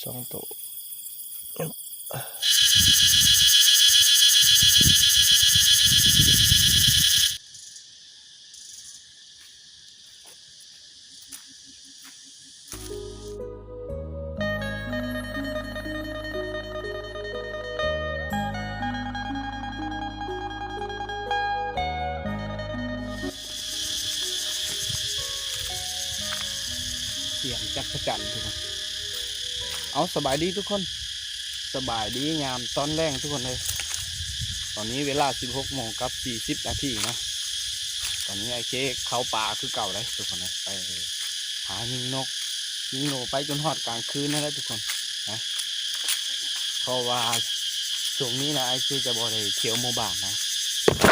ສອງໂຕ. ສຽງຈັກກະຈັນທຸກຄົນ. ເອົາ ສະບາຍດີທຸກຄົນ ສະບາຍດີຍາມຕອນແລງທຸກຄົນເອີຍ. ຕອນນີ້ເວລາສິບຫົກໂມງກັບສີ່ສິບນາທີເນາະ. ຕອນນີ້ອ້າຍເຄເຂົ້າປ່າຄືເກົ່າເດ້ທຸກຄົນເອີຍ ໄປຫາຍິງນົກຍິງໜູໄປຈົນຮອດກາງຄືນນັ້ນແຫຼະທຸກຄົນນະ. ເພາະວ່າຊ່ວງນີ້ນະ ອ້າຍເຄຈະບໍ່ໄດ້ທ່ຽວໝູ່ບ້ານນະ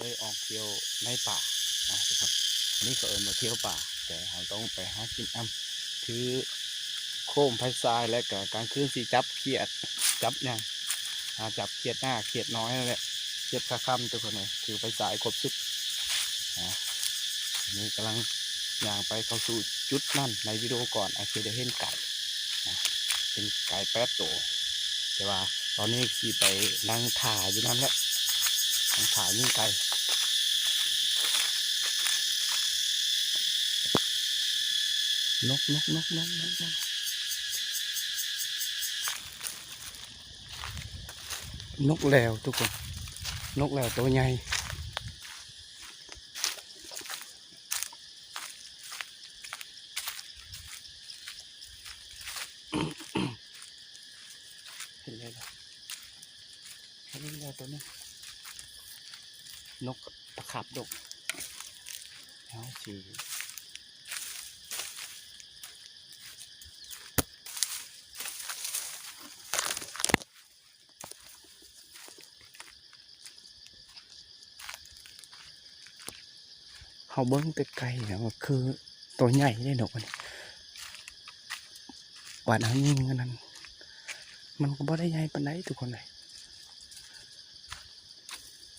ເລີຍອອກທ່ຽວໃນປ່ານະທຸກຄົນ. ອັນນີ້ເຂົາເອີ້ນວ່າທ່ຽວປ່າ ແຕ່ເຮົາຕ້ອງໄປຫາກິນນຳ ຖືໂຄມໄຟສາຍ ແລະກະກາງຄືນຊິຈັບຂຽດ ຈັບຫຍັງ ຫາຈັບຂຽດໜ້າຂຽດນ້ອຍນັ້ນແຫຼະ ຂຽດຂາຄຳທຸກຄົນເອີຍ. ຖືໄຟສາຍຄົບຊຸດນະ. ນີ້ກຳລັງຍ່າງໄປເຂົ້າສູ່ຈຸດນັ້ນ. ໃນວິດີໂອກ່ອນ ອ້າຍເຄໄດ້ເຫັນໄກ່ນະ ເຫັນໄກ່ແປດໂຕ ແຕ່ວ່າຕອນນີ້ຊິໄປນັ່ງຖ້າຢູ່ນັ້ນແຫຼະ ນັ່ງຖ້າຍິງໄກ່. ນົກ ນົກ ນົກ ນົກ ນົກ ນົກແລວທຸກຄົນ ນົກແລວໂຕໃຫຍ່. ເຫັນແລ້ວ ເຫັນແລ້ວໂຕໜຶ່ງ ນົກຕະຂາບດົກ. ເຮົາຊິ ເຮົາເບິ່ງແຕ່ໄກນະ ມັນຄືໂຕໃຫຍ່ເດ້ນົກອັນນີ້. ບາດເຮົາຍິງອັນນັ້ນ ມັນກໍບໍ່ໄດ້ໃຫຍ່ປານໃດທຸກຄົນເອີຍ.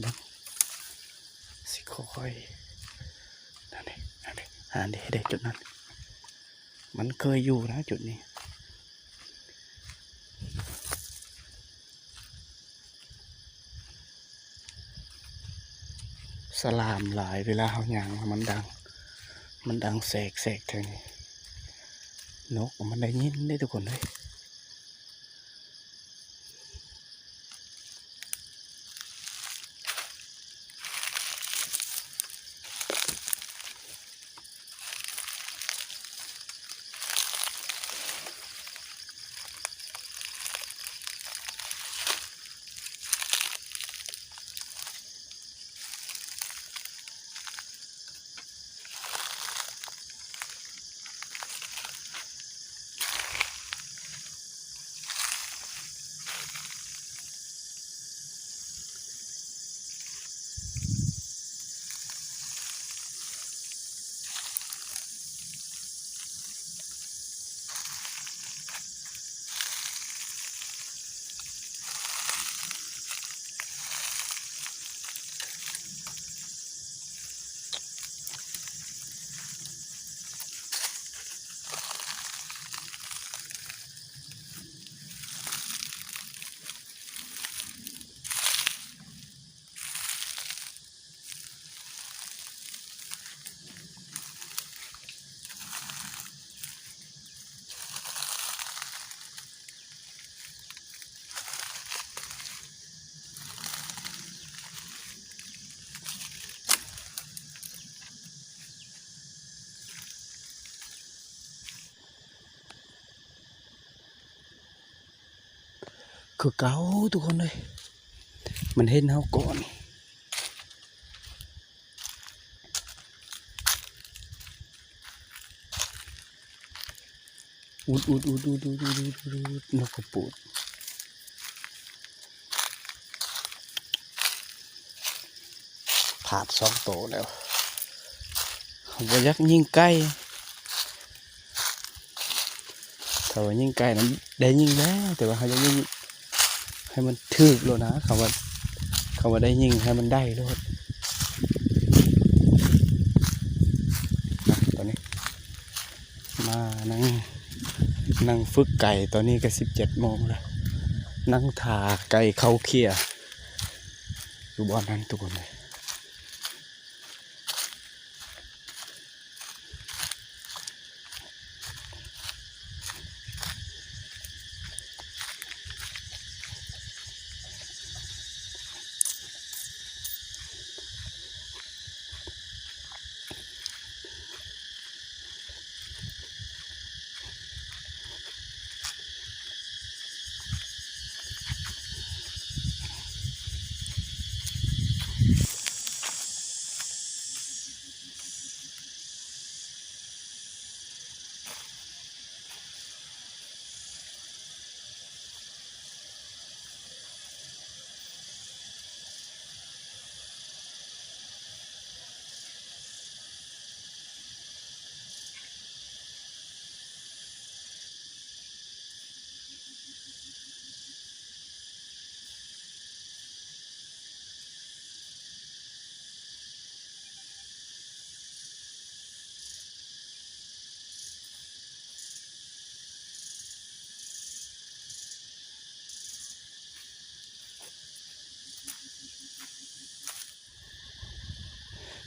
ເບິ່ງ ຊິຄ່ອຍໆ ນັ້ນເດ້ ນັ້ນເດ້ ຫັ້ນເດ້ ເດ້ ຈຸດນັ້ນ. ມັນເຄີຍຢູ່ນະຈຸດນີ້. ສະຫຼາມຫຼາຍ ເວລາເຮົາຍ່າງ ມັນດັງ ມັນດັງແຊກໆ ແຖວນີ້. ນົກມັນໄດ້ຍິນເດ້ທຸກຄົນເອີຍ. ຄືເກົ່າທຸກຄົນເອີຍ ມັນເຫັນເຮົາກ່ອນ. ອຸດ ອຸດ ອຸດ ອຸດ ອຸດ ນົກກະປູດ. ພາດສອງໂຕແລ້ວ. ເຮົາບໍ່ຢາກຍິງໄກ. ຖ້າວ່າຍິງໄກນັ້ນໄດ້ຍິງແລ້ວ, ແຕ່ວ່າເຮົາຢາກຍິງໃຫ້ມັນຖືກໂລດນະ. ຄຳວ່າ ຄຳວ່າໄດ້ຍິງໃຫ້ມັນໄດ້ໂລດ. ມາ ຕອນນີ້ ມານັ່ງ ນັ່ງຝຶກໄກ່ ຕອນນີ້ກໍສິບເຈັດໂມງແລ້ວ ນັ່ງຖ້າໄກ່ເຂົ້າເຄ້ຍຢູ່ບ່ອນນັ້ນທຸກຄົນເອີຍ.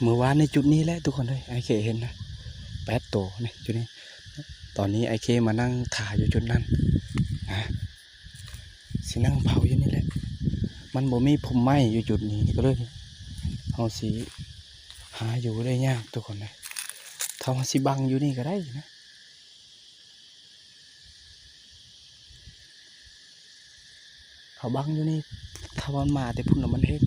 ເມື່ອວານໃນຈຸດນີ້ແຫຼະທຸກຄົນເອີຍ ອ້າຍເຄເຫັນນະ ແປດໂຕນີ້ຈຸດນີ້. ຕອນນີ້ອ້າຍເຄມານັ່ງຖ້າຢູ່ຈຸດນັ້ນນະ ຊິນັ່ງເຝົ້າຢູ່ນີ້ແຫຼະ ມັນບໍ່ມີພົ່ມໄມ້ຢູ່ຈຸດນີ້ ກໍເລີຍເຮົາຊິຫາຢູ່ໄດ້ຍາກທຸກຄົນເອີຍ. ຖ້າວ່າຊິບັງຢູ່ນີ້ກໍໄດ້ນະ. ເຮົາບັງຢູ່ນີ້ ຖ້າວ່າມັນມາແຕ່ພຸ້ນລະມັນເຫັນ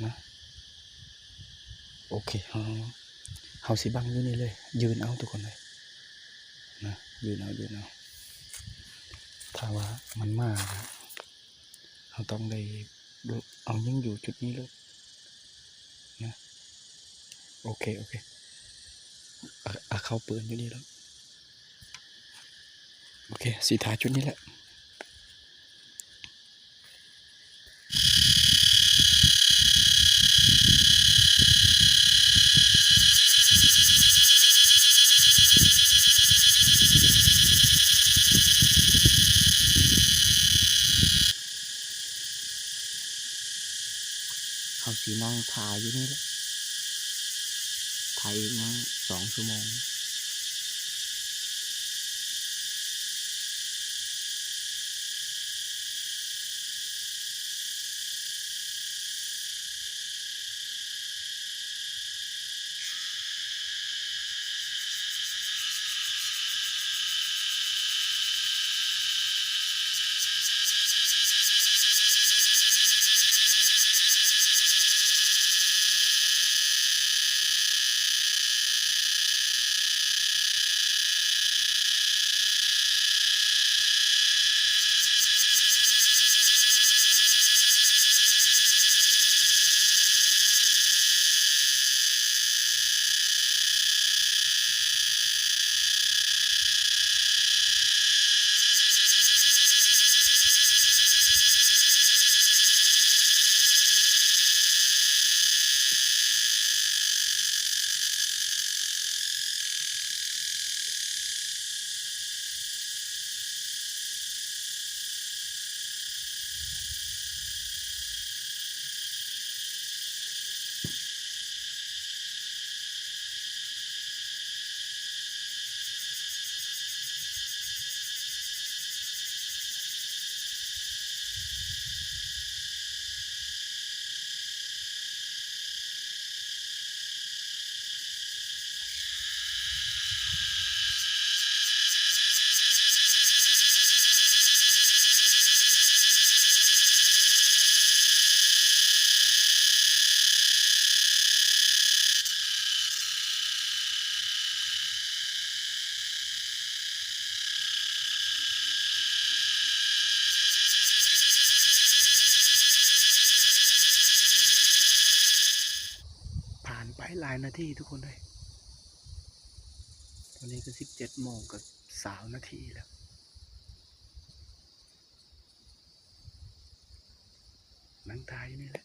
ນະ. ໂອເຄ ເຮົາ ເຮົາຊິບັງຢູ່ນີ້ເລີຍ ຢືນເອົາທຸກຄົນເອີຍນະ ຢືນເອົາ ຢືນເອົາ. ຖ້າວ່າມັນມາ ເຮົາຕ້ອງໄດ້ ເອົາຍິງຢູ່ຈຸດນີ້ເລີຍນະ. ໂອເຄ ໂອເຄ ອາ ເຂົ້າປືນຢູ່ນີ້ແລ້ວ. ໂອເຄ ຊິຖ້າຈຸດນີ້ແຫຼະ. ເຮົາຊິນັ່ງຖ້າຢູ່ນີ້ແຫຼະ ຖ້າອີກຫຍັງສອງຊົ່ວໂມງ. ຜ່ານໄປຫຼາຍນາທີທຸກຄົນເອີຍ ຕອນນີ້ກໍສິບເຈັດໂມງກັບຊາວນາທີແລ້ວ. ນັ່ງຖ້າຢູ່ນີ້ແຫຼະ. ເ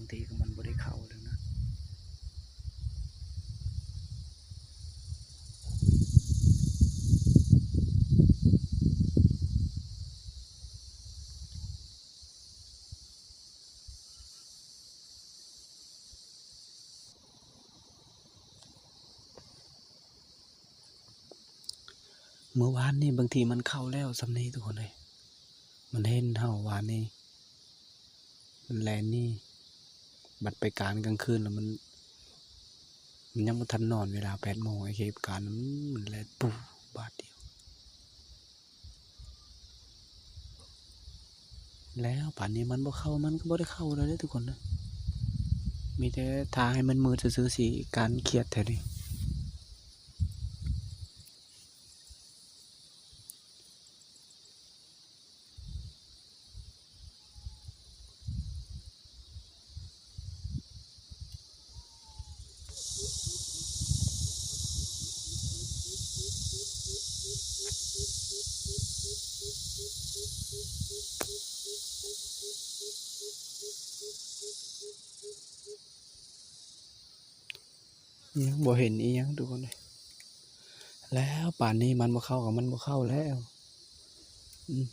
ເຕະກໍມັນບໍ່ໄດ້ເຂົ້າແລ້ວນະ. ເມື່ອວານນີ້ບາງທີມັນເຂົ້າແລ້ວສ່ຳນີ້ທຸກຄົນເອີຍ. ມັນເຫັນເຮົາວານນີ້ ມັນແລ່ນໜີ. ບັດໄປການກາງຄືນແລ້ວມັນ ມັນຍັງບໍ່ທັນນອນ ເວລາແປດໂມງ ໄອ້ເຄບການ ມັນແລ່ນປູບບາດດຽວ. ແລ້ວປານນີ້ມັນບໍ່ເຂົ້າ ມັນກໍບໍ່ໄດ້ເຂົ້າແລ້ວເດ້ທຸກຄົນເດີ. ມີແຕ່ຖ້າໃຫ້ມັນມືດຊື່ໆ ຊິການຂຽດແຖວນີ້. ຍັງບໍ່ເຫັນອີ່ຫຍັງທຸກຄົນເອີຍ. ແລ້ວປານນີ້ມັນບໍ່ເຂົ້າກໍມັນບໍ່ເຂົ້າແລ້ວ. ອືມ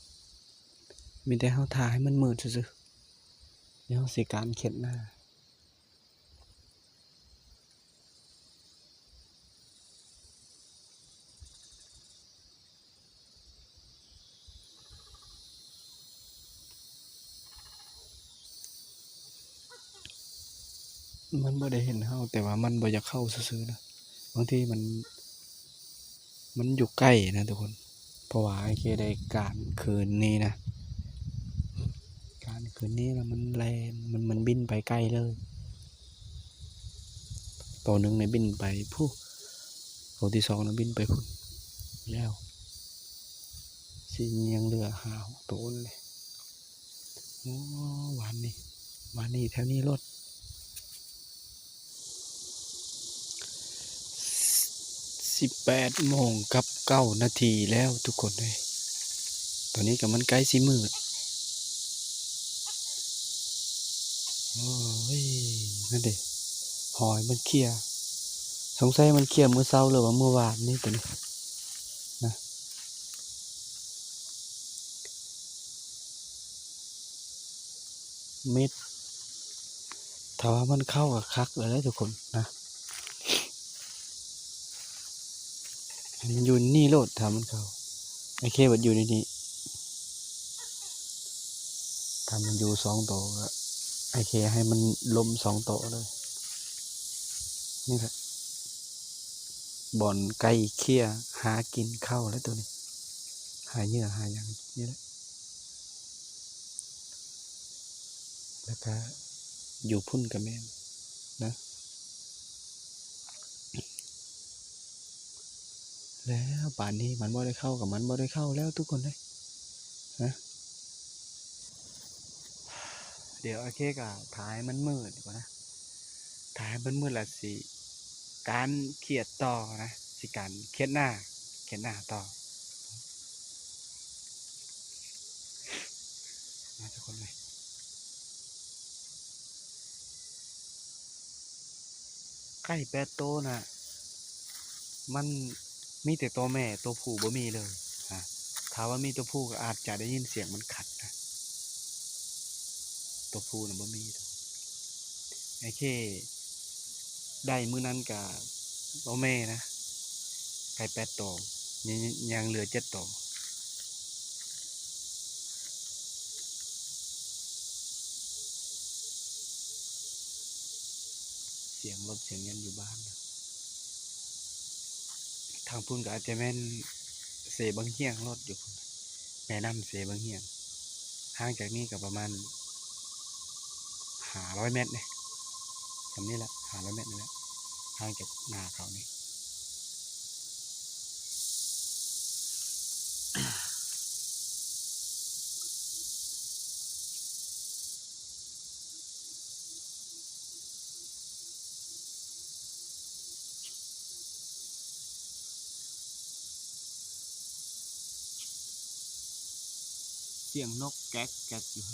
ມີແຕ່ເຮົາຖ້າໃຫ້ມັນມືດຊື່ໆ ດຽວເຮົາຊິການເຄັດໜ້າ. ມັນບໍ່ໄດ້ເຫັນເຮົາ ແຕ່ວ່າມັນບໍ່ຢາກເຂົ້າຊື່ໆນະ. ບາງທີມັນ ມັນຢູ່ໃກ້ນະທຸກຄົນ. ເພາະວ່າອ້າຍເຄໄດ້ການຄືນນີ້ນະ ການຄືນນີ້ລະມັນແລ່ນ ມັນ ມັນບິນໄປໄກເລີຍ. ໂຕໜຶ່ງນີ້ບິນໄປພຸ້ນ ໂຕທີສອງນະບິນໄປພຸ້ນແລ້ວ. ຊິຍັງເຫຼືອຫ້າຫົກໂຕນີ້ແຫຼະ. ໂອ້ ວານນີ້ ວານນີ້ແຖວນີ້ໂລດ. ສິບແປດໂມງກັບເກົ້ານາທີແລ້ວທຸກຄົນເອີຍ. ຕອນນີ້ກໍມັນໃກ້ຊິມືດ. ໂອ້ຍ ນັ້ນເດ ຫອຍມັນເຄ່ຍ. ສົງໄສມັນເຄ່ຍມື້ເຊົ້າ ຫຼືວ່າມື້ວານນີ້ຕົວນີ້ນະ. ມິດ ຖ້າວ່າມັນເຂົ້າກໍຄັກແລ້ວເດ້ທຸກຄົນນະ. ໃຫ້ມັນຢູ່ນີ້ໂລດ ຖ້າມັນເຂົ້າ. ໄອ້ເຄບັດຢູ່ໃນນີ້. ຖ້າມັນຢູ່ສອງໂຕກໍ ໄອ້ເຄໃຫ້ມັນລົມສອງໂຕເລີຍ. ນີ້ແຫຼະ ບ່ອນໄກ່ເຄ່ຍຫາກິນເຂົ້າແລ້ວໂຕນີ້ ຫາເຫຍື່ອຫາຫຍັງນີ້ແຫຼະ. ແລ້ວກະຢູ່ພຸ້ນກະແມ່ນນະ. ແລ້ວບາດນີ້ມັນບໍ່ໄດ້ເຂົ້າ ກໍມັນບໍ່ໄດ້ເຂົ້າແລ້ວທຸກຄົນເອີຍ ຮະ. ດຽວໂອເຄ ກໍຖ້າໃຫ້ມັນມືດກ່ອນນະ ຖ້າໃຫ້ມັນມືດແລ້ວຊິການຂຽດຕໍ່ນະ ຊິການຂຽດໜ້າ ຂຽດໜ້າຕໍ່. ມາທຸກຄົນເອີຍ ໄກ່ແປດໂຕນະ ມັນມີແຕ່ໂຕແມ່ ໂຕຜູ້ບໍ່ມີເລີຍ. ອາ ຖ້າວ່າມີໂຕຜູ້ກໍອາດຈະໄດ້ຍິນສຽງມັນຂັດນະ ໂຕຜູ້ນະບໍ່ມີ. ໄອ້ເຄໄດ້ມື້ນັ້ນກະບໍ່ແມ່ນະ ໄກ່ແປດໂຕ ຍັງ ຍັງເຫຼືອເຈັດໂຕ. ສຽງລົດສຽງຫຍັງຢູ່ບ້ານນະ ທາງພຸ້ນກໍອາດຈະແມ່ນເຊບັ້ງຫຽງລົດຢູ່ພຸ້ນ ແມ່ນ້ຳເຊບັ້ງຫຽງ ຫ່າງຈາກນີ້ກໍປະມານຫ້າຮ້ອຍແມັດເດ້ ສ່ຳນີ້ແຫຼະ ຫ້າຮ້ອຍແມັດນີ້ແຫຼະ ຫ່າງຈາກໜ້າເຂົານີ້. ສຽງນົກແກັກແກັກຢູ່.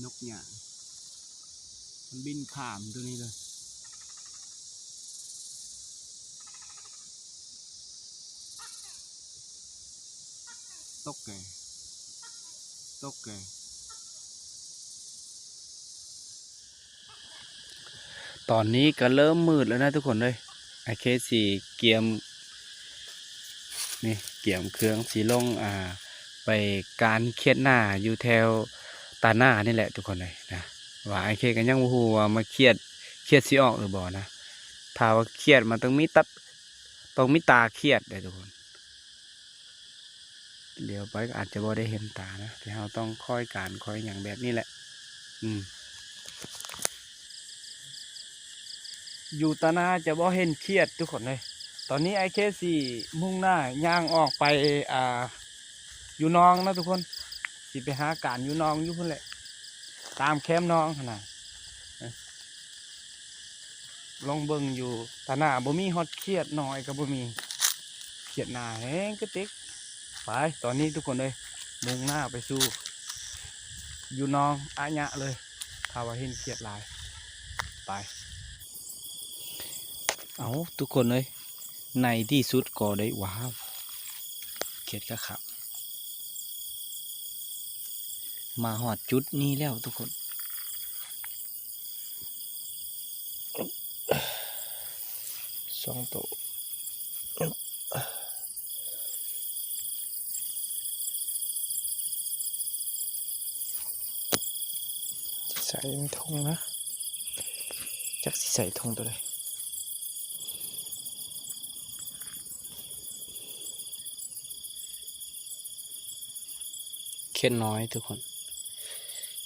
ນົກຫຍັງ ມັນບິນຂ້າມຕົວນີ້ເລີຍ. ຕົກແກ ຕົກແກ. ຕອນນີ້ກໍເລີ່ມມືດແລ້ວນະທຸກຄົນເອີຍ. ອ້າຍເຄຊິກຽມ ນີ້ ກຽມເຄື່ອງຊິລົງ ອ່າ ໄປການຂຽດນາຢູ່ແຖວຕາໜ້ານີ້ແຫຼະທຸກຄົນເອີຍນະ. ວ່າອ້າຍເຄກໍຍັງບໍ່ຮູ້ວ່າມາຂຽດ ຂຽດຊິອອກຫຼືບໍ່ນະ. ຖ້າວ່າຂຽດມັນຕ້ອງມີຕັດ ຕ້ອງມີຕາຂຽດເດ້ທຸກຄົນ. ດຽວໄປກໍອາດຈະບໍ່ໄດ້ເຫັນຕານະ ທີ່ເຮົາຕ້ອງຄອຍການຄອຍຫຍັງແບບນີ້ແຫຼະ. ອືມ ຢູ່ຕາໜ້າຈະບໍ່ເຫັນຂຽດທຸກຄົນເອີຍ. ຕອນນີ້ອ້າຍເຄຊິມຸ່ງໜ້າຍ່າງອອກໄປ ອ່າ ຢູ່ໜອງນະທຸກຄົນ ຊິໄປຫາການຢູ່ໜອງຢູ່ພຸ້ນແຫຼະ ຕາມແຄມໜອງຫັ້ນນະ. ລອງເບິ່ງຢູ່ຕາໜ້າບໍ່ມີຮອດຂຽດນ້ອຍກໍບໍ່ມີ ຂຽດນາແຮງກະຕິກ. ໄປ ຕອນນີ້ທຸກຄົນເອີຍ ມຸ່ງໜ້າໄປສູ່ຢູ່ໜອງອາຍະເລີຍ ຖ້າວ່າເຫັນຂຽດຫຼາຍ. ໄປ ເອົາ ທຸກຄົນເອີຍ ໃນທີ່ສຸດກໍໄດ້ ວ້າວ ຂຽດກະຄັກ. ມາຮອດຈຸດນີ້ແລ້ວທຸກຄົນ ສອງໂຕ ໃສ່ຖົງນະ ຈັກຊິໃສ່ຖົງໂຕໃດ. ຂຽດນ້ອຍທຸກຄົນ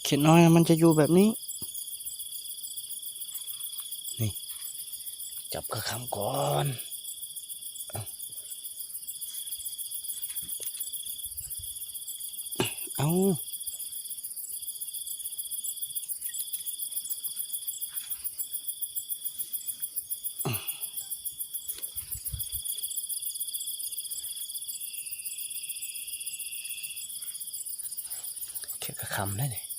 ຂຽດນ້ອຍມັນຈະຢູ່ແບບນີ້ ນີ້ ຈັບກະຄຳກ່ອນ. ເອົາ ຂຽດກະຄຳເດ້ນີ້.